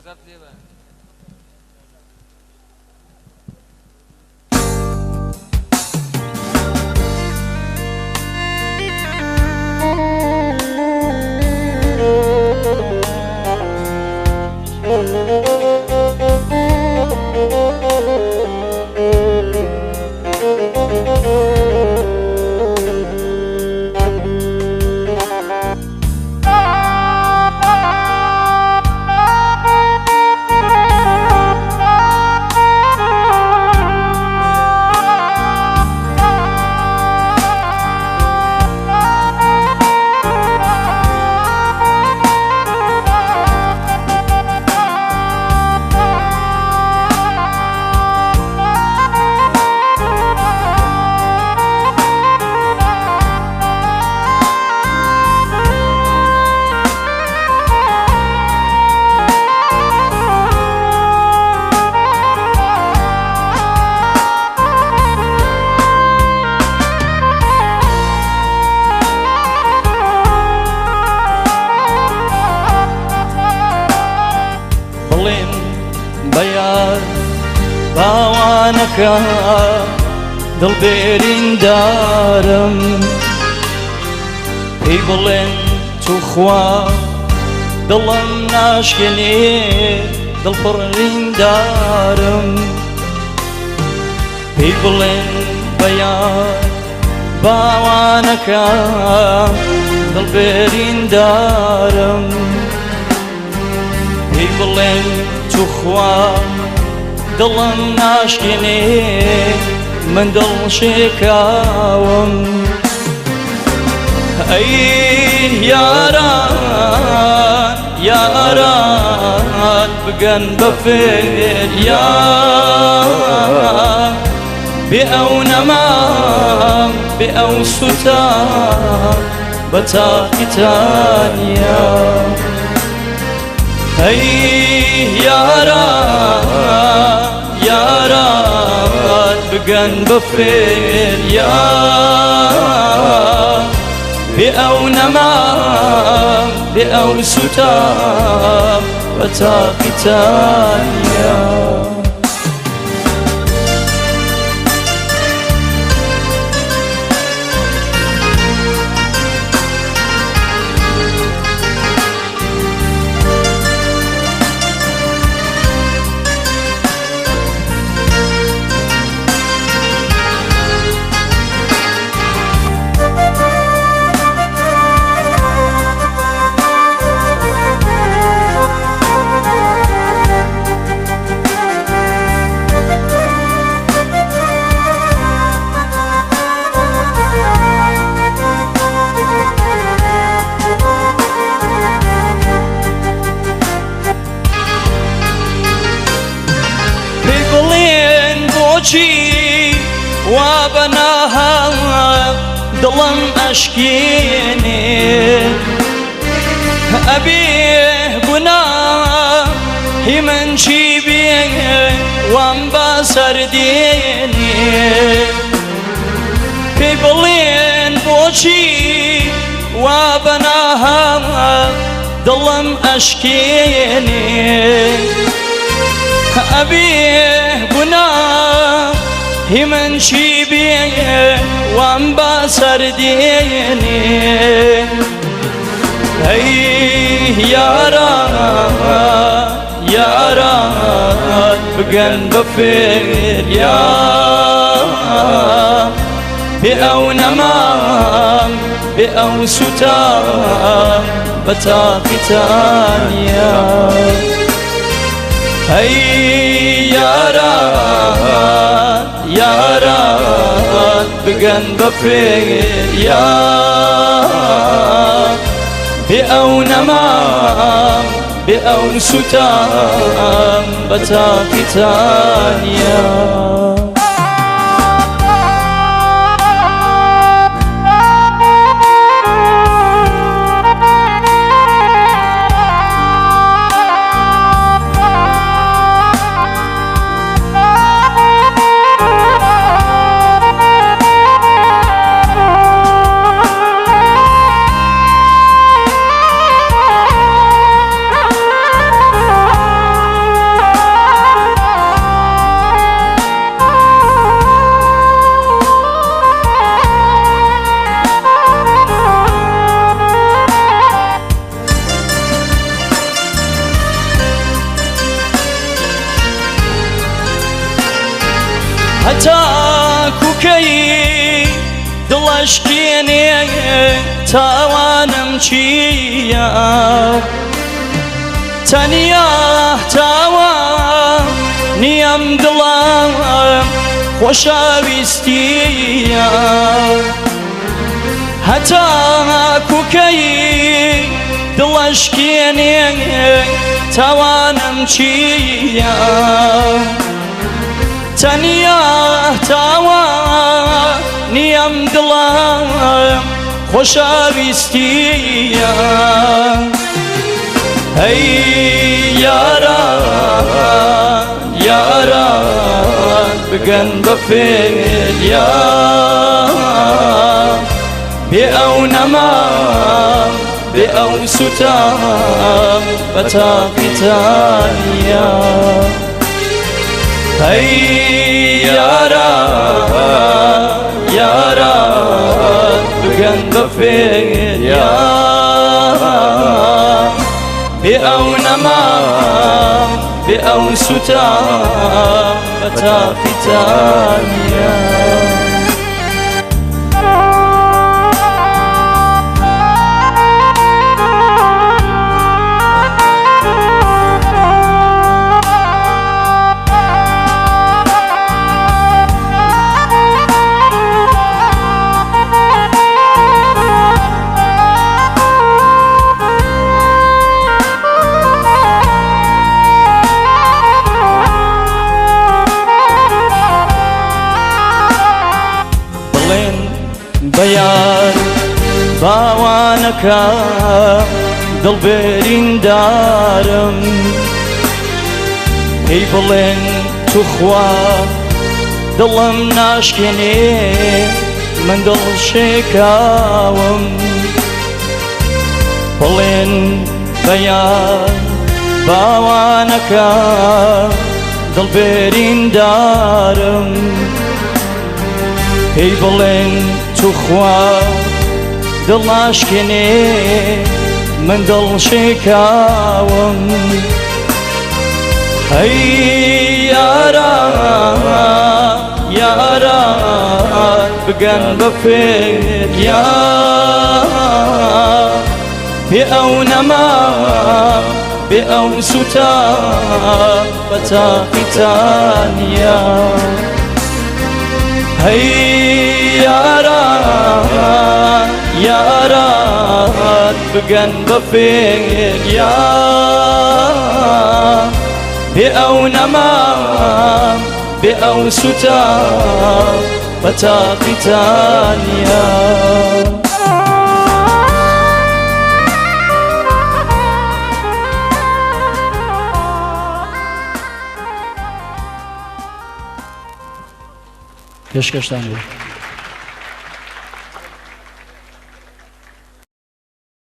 زەبت لێ بە. بڵێن بەیار باوانەکە دڵ بێریندارم، پێی بڵێن توخوا دڵم ناشکێنێ دڵ پڕریندارم، پێی بڵێن بەیار باوانەکە دڵ بێریندارم، پێی بڵێن توخوا دڵم ناشکێنێ من دڵ شێکاوم. ئەی یاران یاران بگەن بە فێریان، بێ ئەو نەمام بێ ئەو سوتان بە تاقیتانیا. ئەی یاران یاران بگەن بە فێریان، بێ ئەو نەمام بێ ئەو سوتام بە تاقیتانیا. پێی بڵێن بۆچی وا بەناها دڵم ئەشکێنێ، ئەبێ گوناهی من چی بێ وام بەسەر دێنێ، پێی بڵێن بۆچی وا بەناها دڵم ئەشکێنێ، ئەبێ گوناهی من چی بێ وام بەسەر دێنێ. ئەی یاران یاران بگەن بە فێریان، بێ ئەو نەمام بێ ئەو سوتام بە تاقیتانیا. ئەی یاران یاران بگەن بە فێریان، بێ ئەو نەمام بێ ئەو سوتام بە تاقیتانیا. Thank you. هەتا کوکەی دڵەشکێنێ تاوانم چییە؟ تەنیا تاوان نیەم دڵم خۆشەویستیە. هەتا کوکەی دڵەشکێنێ تاوانم چییە؟ تەنیا تاوان نیەم دڵم خۆشەویستیە. هەی یاران یاران بگەن بە فێریا، بێ ئەو نەمام بێ ئەو سوتام بە تاقیتانیا. هەی یاران یاران بگەن بە فێریا، بێ ئەو نەمام بێ ئەو سوتام بە تاقیتانیا. بەیار باوانەکە دڵ بریندارم، پێی بڵێن توخوا دڵم ناشکێنێ من دڵ شێکاوم. بڵێن بەیار باوانەکە دڵ بریندارم، پێی بڵێن توخوا دڵ ناشکێنێ من دڵ شێکاوم. هەی یاران یاران بگەن بە فێریا، بێ ئەو نەمام بێ ئەو سوتام بە تاقیتانیا. هەی یاران یاران بگەن بە فێریا، بێ ئەو نەمام بێ ئەو سوتام بە تاقیتانیا. پێشکەشتان بێ.